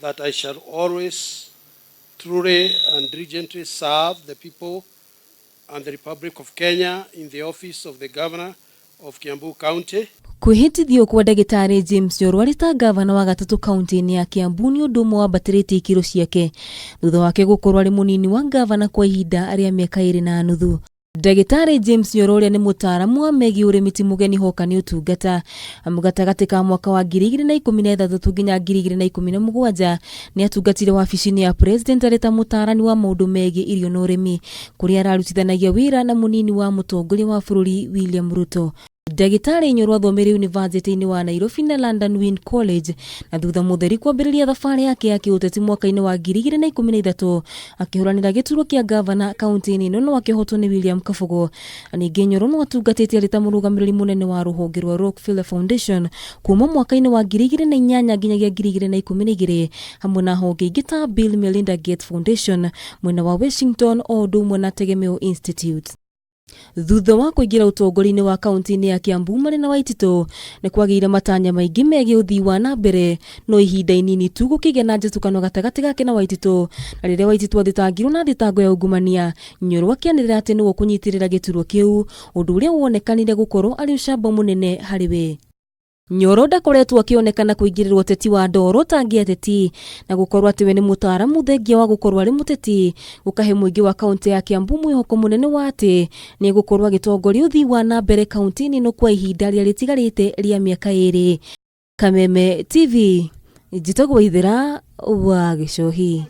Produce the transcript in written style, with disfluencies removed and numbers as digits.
That I shall always truly and diligently serve the people and the Republic of Kenya in the office of the Governor of Kiambu County. Kwĩhĩtithio kwa ndagĩtarĩ James Nyoro arĩ ta ngavana wa gatatũ kaunti-inĩ ya Kiambu nĩ ũndũ ũmwe wambatĩrĩtie ikĩro ciake thutha wake gũkorwo arĩ mũnini wa ngavana kwa ihinda rĩa mĩaka 2.5. Ndagĩtarĩ James Nyoro ũrĩa nĩ mũtaaramu wa megiĩ ũrĩmi ti mũgeni hoka nĩ ũtungata. Amu gatagatĩ ka mwaka wa 2016 nginya 2017 nĩ atungatire wabici-inĩ ya President arĩ ta mũtaarani wa maũndũ megiĩ irio na ũrĩmi kũrĩa ararutithanagia wĩra na mũnini wa mũtongoria wa bũrũri William Ruto. Ndagĩtarĩ Nyoro athomeire yunivasĩtĩ-inĩ wa Nairobi na London Wynn College na thutha mũtheri kwambĩrĩria thabarĩ yake ya kĩũteti mwaka-inĩ wa 2013 akĩhũranĩra gĩturwa kĩa ngavana kaunti-inĩ ĩno no akĩhotwo nĩ William Kabogo. Ningĩ Nyoro no atungatĩte arĩ ta mũrũgamĩrĩri mũnene wa rũhonge rwa Rockefeller Foundation kuma mwaka-inĩ wa 2008 nginyagia 2012 hamwe na honge ingĩ ta Bill Melinda Gates Foundation mwena wa Washington o ũndũ ũmwe na Tegemeo Institute. Thutha wa kũingĩra ũtongoria-inĩ wa kaunti-inĩ ya Kiambu marĩ na Waititũ nĩ kwagĩire matanya maingĩ megiĩ ũthii wa na mbere no ihinda inini tu gũkĩgĩa na njatũkano gatagatĩ gake na Waititũ na rĩrĩa Waititũ athitangirwo na thitango ya ungumania Nyoro akĩanĩrĩra atĩ nĩwe ũkũnyitĩrĩra gĩturwa kĩu ũndũ ũrĩa wonekanire gũkorwo arĩ ũcamba mũnene harĩ we. Nyoro ndakoretwo akĩonekana kũingĩrĩra ũteti wa ndoro ta angĩ ateti na gũkorwo atĩ we nĩ mũtaaramu thengia wa gũkorwo arĩ mũteti gũkahe mũingĩ wa kaunti ya Kiambu mwĩhoko mũnene wa atĩ nĩ egũkorwo agĩtongoria ũthii wa na mbere kaunti-inĩ ĩno kwa ihinda rĩrĩa rĩtigarĩte rĩa mĩaka 2. Kameme TV, njĩtagwo Waithera wa Gĩcohi.